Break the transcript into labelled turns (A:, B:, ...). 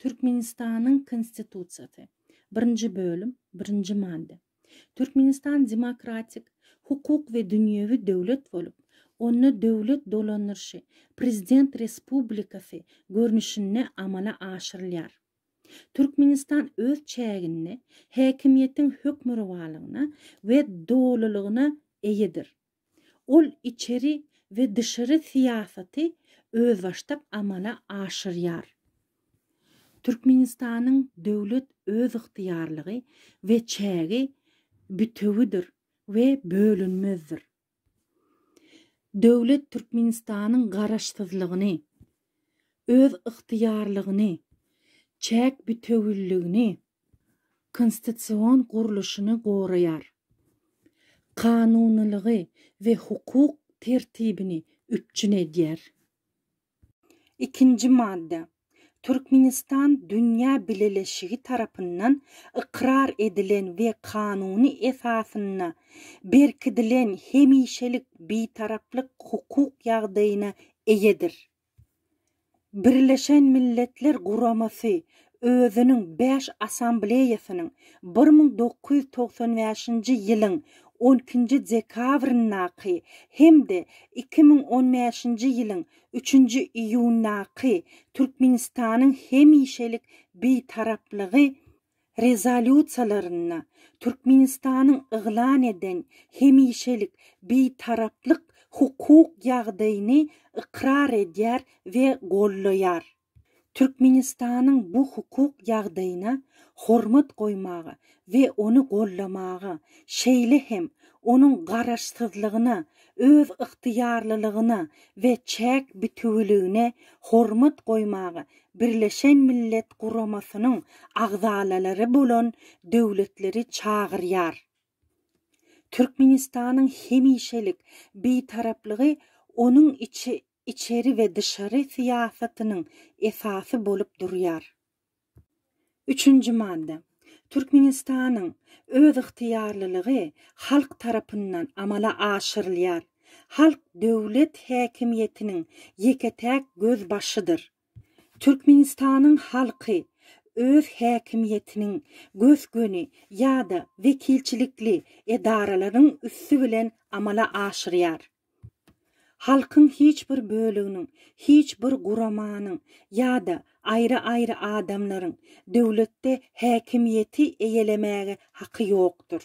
A: Türkmenistanyň Konstitusiýasy. Birinji bölüm, birinji madda. Türkmenistan demokratik, hukuk we dünýewi döwlet bolup, onda döwlet dolandyryşy prezident respublikasy görnüşinde amala aşyrylýar. Türkmenistan öz çäginde häkimiýetiň hökmürowalygyna we dolulygyna eýedir. Ol içeri we dyşary syýasaty özbaşdak amala aşyrýar. Türkmenistanyň döwlet özygtyýarlygy we çägi bütewidir we bölünmezdir. Döwlet Türkmenistanyň Garaşsyzlygyny, özygtyýarlygyny, çäk bütewüligini, konstitusion gurluşyny goraýar, kanunylygy we hukuk tertibini üpjün edýär. Ikinji madda. Türkmenistan dünýä bileleşigi tarapyndan ykrar edilen we kanuny esasynda berkidilen hemişelik Bitaraplyk hukuk ýagdaýyna eýedir. Birleşen Milletler Guramasy özüniň Bäş Assambleýasynyň 1995-nji ýylyň on ikinji dekabryndaky hem-de 2015-nji ýylyň üçünji iýundaky Türkmenistanyň hemişelik Bitaraplygy Rezolýusiýalarynda Türkmenistanyň yglan eden hemişelik Bitaraplyk hukuk ýagdaýyny ykrar edýär we goldaýar. Türkmenistanyň bu hukuk ýagdaýyna hormat goýmaga we ony goldamaga, şeýle hem onuň garaşsyzlygyna, özygtyýarlylygyna we çäk bitewüligine hormat goýmaga Birleşen Millet Guramasynyň agzalalary bolan döwletleri çagyrýar. Türkmenistanyň hemişelik Bitaraplygy onuň içeri we dyşary syýasatynyň esasy bolup durýar. Üçünji madda. Türkmenistanyň özygtyýarlylygy halk tarapyndan amala aşyrylýar. Halk döwlet häkimiýetiniň ýeke-täk gözbaşydyr. Türkmenistanyň halky öz häkimiýetiniň gös-göni ýa-da wekilçilikli edaralaryň üsti bilen amala aşyrýar. Halkyň hiç bir böleginiň, hiç bir guramanyň ýa-da aýry-aýry adamlaryň döwletde häkimiýeti eýelemäge haky ýokdur.